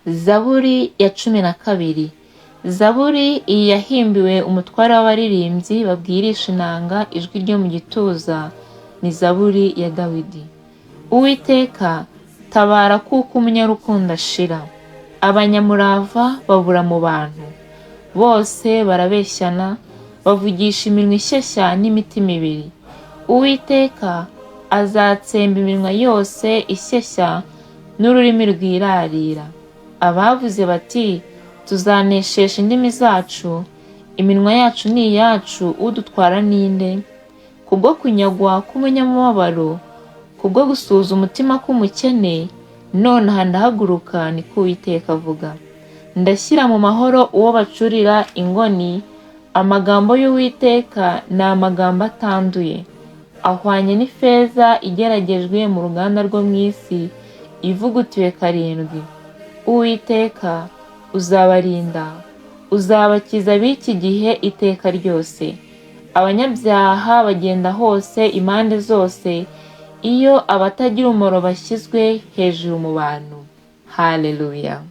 Zaburi ya 12. Zaburi iyi yahimbiwe umutware w'abaririmbyi babwirisha inanga ijwi ryo mu gituza, ni Zaburi ya Dawidi. Uwiteka, tabara kuko umunyarukundo ashira. Abanyamurava babura mu bantu. Bose barabeshyana, bavugisha iminwa ishyeshya n'imitima ibiri. Uwiteka azatsemba iminwa yose ishyeshya n'ururimi rwirarira. Abavuze bati: "Tuzaneshesha indimi zacu, iminwa yacu ni iyacu, udutwara ni nde?" Kubwo kunyagwa k'umunyamubabaro, kubwo gusuhuza umutima k'umukene, nonaha ndahaguruka, niko Uwiteka avuga. Ndashyira mu mahoro uwo bacurira ingoni. Amagambo y'Uwiteka ni amagambo atanduye, ahwanye n'ifeza igeragejwe mu ruganda rwo mu isi, ivugutiwe karindwi. Uwiteka, uzabarinda, uzabakiza b'iki gihe iteka ryose. Abanyabyaha bagenda hose impande zose, iyo abatagira umumaro bashyizwe hejuru mu bantu. Haleluya!